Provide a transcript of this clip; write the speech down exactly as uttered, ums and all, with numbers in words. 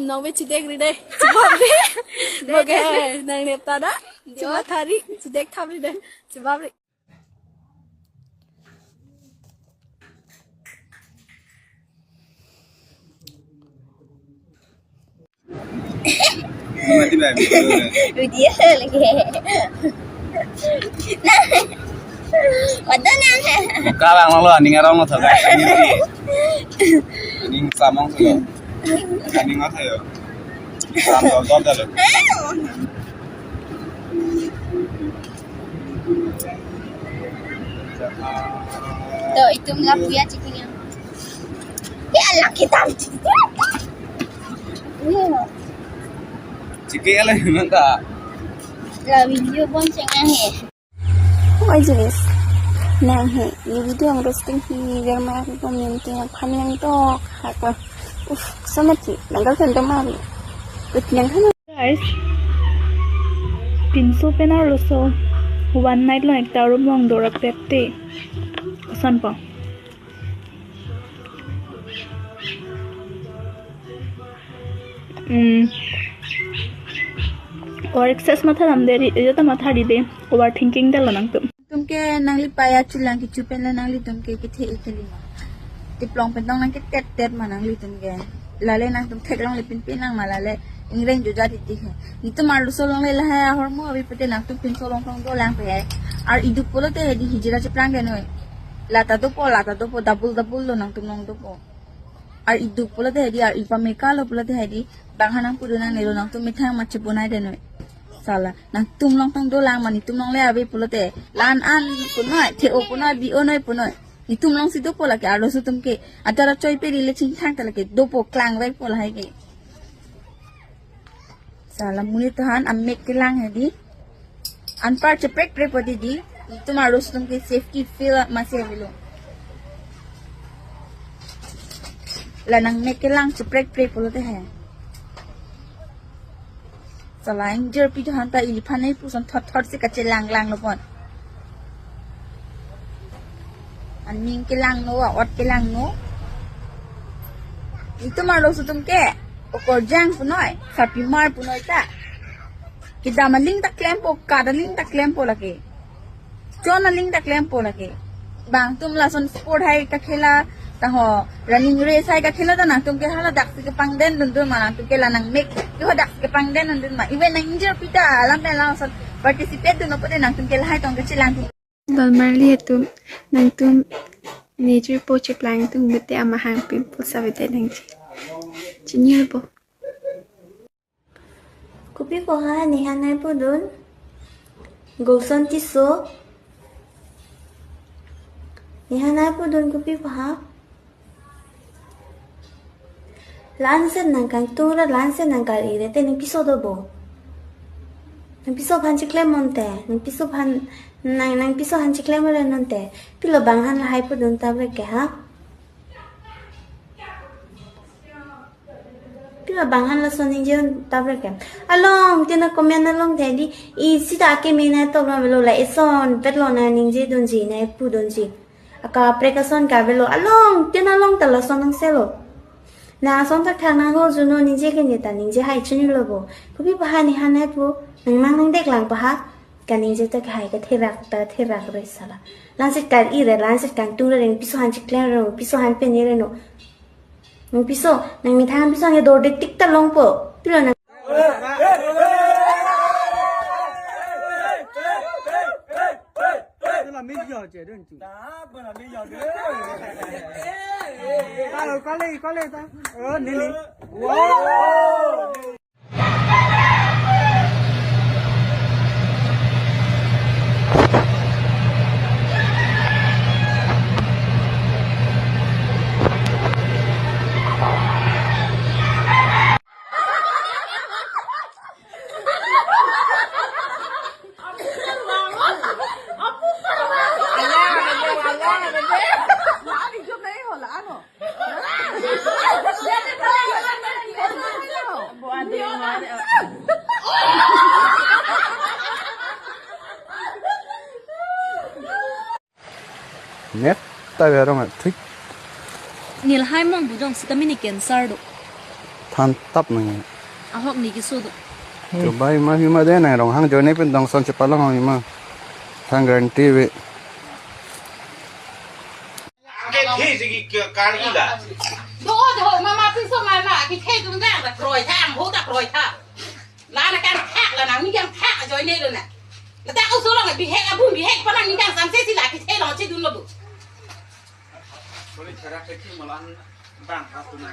Nong be chedek ri dei. Chibabri. Boge, nangnep ta da. Chuma thari, chedek thap ri dei. Chibabri. Mati ba, video na. Video lagi. Waduh nang. Muka lang lo, aning arong lo, thogai. Aning samong sih. Aning apa ya? Sam dol dol dah lo. To, itum la puya chicken yang. Ya, laki tam. Chiki ala manta. La video bon cheng ahe. Oh, jenis. Nang he, ni video ang roasting hi, verma ko minti na phan yang tok. Hako. Uf, sama ti. Nanggal kan tomari. Ut yang kan. Guys, pinso pen arloso one night lo ekta room along dorapet te. Koson po. Hmm. Or excess matha dam deri, ejata matha di de, overthinking dalo nangtum. Tum ke nangli paya chulang kecho pen le nanglitum ke kethe ikeli ma. Tiplong pen tong nang ke tet tet ma nanglitum ke. Lale nangtum theklong le pinpin lang ma lale ingreng joja titi he. Nitum arloso along le lahai ahormu abi pute nangtum pinso along tong dolang pe he. Ar iduk pulote hedi hijira cheplang ke noi. Lata dopo, lata dopo, double double lo nangtum along dopo. Ar iduk pulote hedi, ar ipameka lo pulote hedi, bang hanang pudu nangne lo nangtum methang ma chebonai de noi. Sala, nangtum along tong dolang ma nitum along le abi pulote. La-an an punoi, the-o punoi, bi-o noi punoi. Nitum along si dopo lake, arloso atum ke. Atara choi pe ri le chingthang ta lake, dopo klang vek po lahai ke. Sala monit atum aphan amek kelang hedi. Anpar cheprek prek po dei. Itum arloso atum ke safety feel masi avelo. La nangmek kelang cheprek prek pulote he. Sala ingjir pi atum aphan ta ili aphan nai puson thot thot si kachelang lang lo pon. Aning kelang no, a-ot kelang no. Itum arloso atum ke, okorjang punoi, sarpimar punoi ta. Kedam aling ta klempo, kat aling ta klempo lake. Chon aling ta klempo lake. Bang atum lason sport hai kakhela, ta ho, running race hai kakhela ta nangtum ke hala daksi kepangden dundun ma nangtum ke la nangmek, ke ho daksi kepangden dundun ma. Even nang ingjir pi ta, alam pen lason participate dunpo de nangtum ke lahai tong kachelang. Dolmarli atum, nangtum nejui po cheplang tung bete amahang pimpo savete nangji. Chinir po. Kopi po ha, neha nai pudun. Golson Tisso. Neha nai pudun kopi po ha. La-an si nang kangtung ra, la-an si nang kar-i re te nangpiso dopo. Nangpiso aphan chiklem non te, nangpiso aphan, nang, nangpiso aphan chiklem re non te. Pilo bang han lahai pudun ta bre ke ha. Pilo bang han lason ningje ta bre ke. Along, tina comment along te di, isi ta ke me nai tok lo melo la eson, pet lo nai ningje dunji, nai pudunji. Akaprek ason kavelo along, tin along ta lason nang selo. Na ason thakthak nang ho juno ningje ke neta ningje hai chunilo bo. Kopi po ha neha nai pu, nang mang nang dek lang po ha. Kaningje ta kahai katherak ta therak re sala. Lansit kar-i re, lansit kangtung re, nangpiso aphan chiklem re, piso aphan pen re no. Nangpiso, nangmethang piso nge dor de tik ta longpo. Pilo nang. Kali, kali, kali ta. Oh, nini. Wow. Net ta berong thik. Nilhai mong bujong sitame ne cancer do. Than tap nang. Ahok ni keso do. Kebai ma hima de nang rong hang joine pen dong son chepalong hang hima. Thang guarantee ave. Ke thi si ke kar ila. Do do mama pinso mama ki the dung dang da kroi tha, ang ho da kroi tha. La na kan thak la nang ni yang thak joine lo na. La ta ko so long bihek abun bihek pa nang ni kan samse si la ki the long chedun lo bu. Koli chara ke thi malan bang ha tu na.